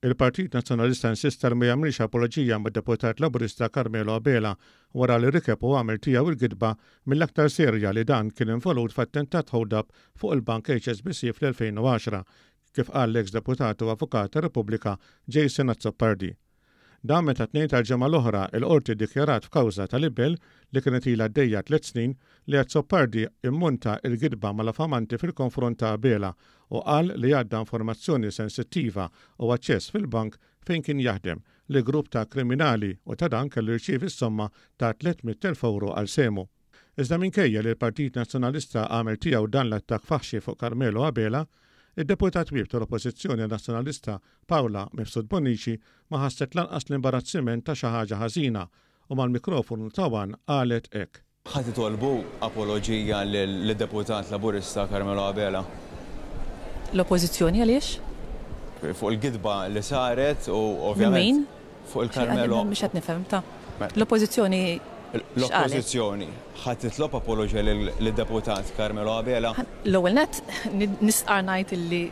Il-Partit Nazzjonalista insista li ma jagħmilx apoloġija mad-Deputat Laburista Carmelo Abela wara li rikeb u għamel tiegħu il-gidba mill-aktar serja li dan kien involut f'attentat hold-up fuq il-bank HSBC fl-2010, kif qal l-eks Deputat u Avukat tar-Repubblika Jason Azzopardi. Dan meta t-Tnejn tal-ġimgħa l-oħra il-Qorti ddikjarat f'kawża ta' libell li kienet ilha għaddejja tlett snin li Azzopardi immunta il-gidba malafamanti fil-konfront ta' Abela u qal li għadda informazzjoni sensittiva u aċċess fil-bank fejn kien jaħdem lil grupp ta' kriminali u ta' dan kellu jirċievi s-somma ta' 300,000 ewro għal sehmu. Iżda minkejja li l-Partit Nazzjonalista għamel tiegħu dan l-attakk faħxi fuq Carmelo Abela, id-Deputat Whip tal-Oppożizzjoni Nazzjonalista Paula Mifsud Bonnici ma ħasset lanqas l-imbarazziment ta' xi ħaġa ħażina u mal-mikrofonu ta' one qalet hekk. Ħa titolbu apoloġija lid-Deputat Laburista Carmelo Abela? L-Oppożizzjoni għaliex? Fuq il-gidba li saret u ovvjament. Minn min? Fuq il-Carmelo. Mhux qed nifhem ta'. L-Oppożizzjoni x'qalet? L-Oppożizzjoni ħa titlob apoloġija lid-Deputat Carmelo Abela? L-ewwel nett nistqarr ngħid illi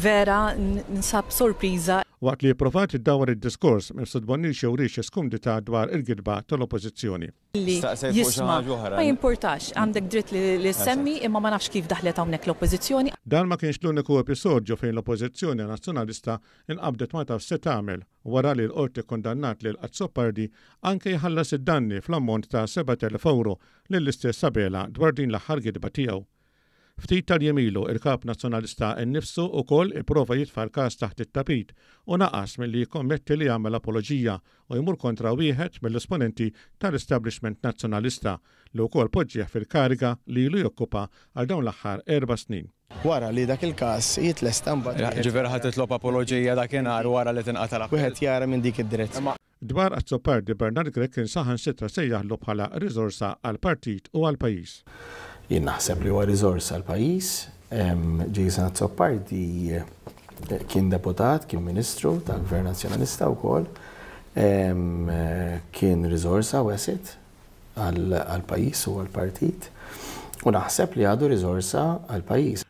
vera ninsab sorpriża. Waqt li ipprovat iddawwar id-diskors, Mifsud Bonnici wrie xi skumdità dwar il-gidba tal-Oppożizzjoni. Li jisma'. Ma jimpurtax, għandek dritt li ssemmi imma ma nafx kif daħlet hawnhekk l-Oppożizzjoni. Dan ma kienx l-uniku episodju fejn l-Oppożizzjoni Nazzjonalista nqabdet ma tafx se tagħmel wara li l-Qorti kkundannat lil Azzopardi anke jħallas id-danni fl-ammont ta' 7,000 ewro lill-istess Abela dwar din l-aħħar gidba tiegħu. Ftit tal-jiem ilu, il-Kap Nazzjonalista nnifsu ukoll ipprova jitfa' l-każ taħt it-tapit u naqas milli jikkommetti li jagħmel apoloġija u jmur kontra wieħed mill-esponenti tal-establishment Nazzjonalista li wkoll poġġieh fil-kariga li ilu jokkupa għal dawn l-aħħar erba' snin. Wara li dak il-każ jitlesta mbagħad wieħed. Ġifieri ħa titlob apoloġija dakinhar wara li tinqata' l-appell? Wieħed jara minn dik id-direzzjoni. Dwar Azzopardi Bernard Grech kien saħansitra sejjaħlu bħala riżorsa għall-partit u għall-pajjiż. Jien naħseb li huwa riżorsa għall-pajjiż. Jason Azzopardi kien deputat, kien ministru tal-Gvern Nazzjonalista wkoll. Kien riżorsa u asset għall-pajjiż u għall-partit u naħseb li għadu riżorsa għall-pajjiż.